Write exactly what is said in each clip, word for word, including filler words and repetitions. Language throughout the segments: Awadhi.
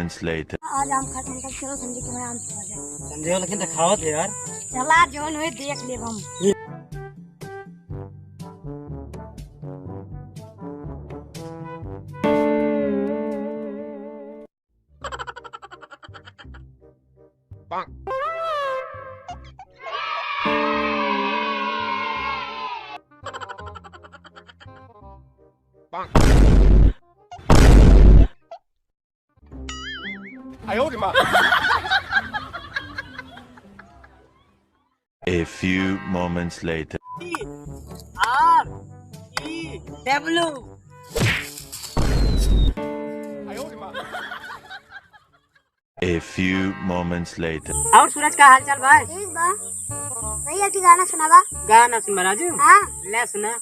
moments later. आज आम खत्म कर, चलो संजय के मैं आम चला जाए। संजय लेकिन दिखावत है यार। चला, जोन हुए देख लेब हम। A few moments later. R E W। A few moments later. और सूरज, का हाल चाल भाई? ठीक बा। भैया, एक गाना सुनावा। गाना सुनबा राजू? हाँ। ले सुना।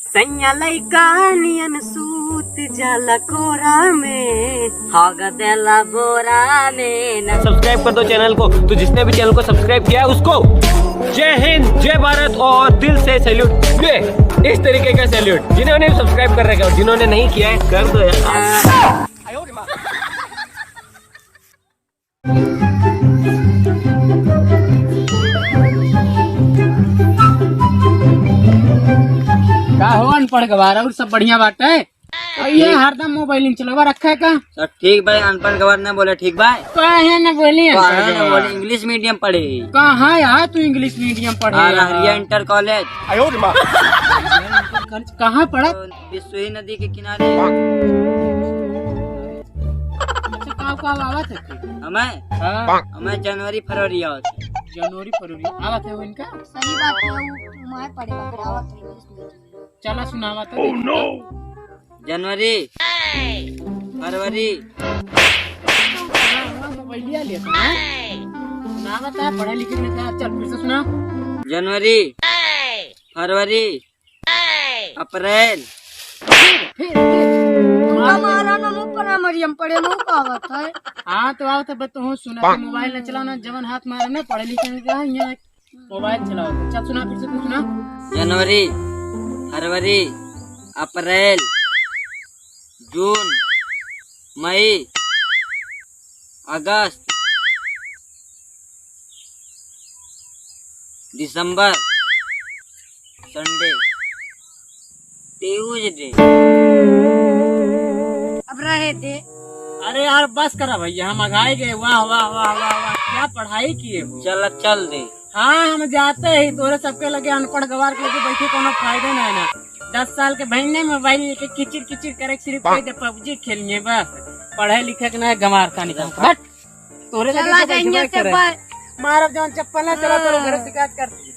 सैया लइका नियन सूत जाला कोरा में, हग देला बोरा में ना। Subscribe कर दो channel को। तो जिसने भी channel को subscribe किया है उसको जय हिंद, जय भारत और दिल से salute। ये इस तरीके का salute। जिन्होंने भी subscribe कर रखा है और जिन्होंने नहीं किया है, कर दो यार। का हो अनपढ़ गवार, और सब बढ़िया बाटे? और ये हरदम मोबाइल चलावा रखे का? सब ठीक भाई, अनपढ़ गवार न बोले, ठीक भाई? काहे न बोली काहे अनपढ़ न गवार? बोले, English medium पढ़े। कहाँ यार तू English medium पढ़े हाँ, यार? रहरिया इंटर कॉलेज। कहाँ पढ़ा? बिसुही नदी के किनारे। अच्छा, का, का आवत है फिर? हमें? हाँ। हमें जनवरी फरवरी आवत है। जनवरी फरवरी आवत है वो इनका? सही बात है, वो माय पड़ेगा, फिर आवत है English medium। चला सुनावा तो। Oh no! जनवरी, फरवरी। मोबाइलिया लिया था, हाँ? सुनावा तो, पढ़े लिखे में का, चल फिर से सुना। जनवरी, फरवरी, अप्रैल। फिर, फिर, फिर। हमारा नाम ऊपर है, मरियम पढ़े में का आवत है? हाँ, तो आवत है, बस तो हूँ सुना, मोबाइल न चलाओ ना, जवन हाथ मारे ना, पढ़े लिखे में का, यहाँ मोबाइल चलाओ। चल सुना, फिर से तू सुना। जनवरी, फरवरी, अप्रैल, जून, मई, अगस्त, दिसंबर, संडे, ट्यूजडे। अब रहे दे। अरे यार, बस करा भैया, हम अघाई गए। वाह, वाह, वाह, वाह, वाह, क्या पढ़ाई किए हो। चल, अब चल दे। हाँ, हम जाते ही, तोरे सबके लगे अनपढ़ गवार के लगे बैठे कोनो फायदा नहीं ना। दस साल के बहन ने मोबाइल लेके किचिर किचिर करे, सिर्फ कह दे PUBG खेलिए बस, पढ़े लिखे के ना गंवार खानी का। हट, तोरे लगे चला तो बैठबे जाएंगे से करे। बाय। मारब जौन चप्पल ना चला, तोरे घर शिकायत कर दी।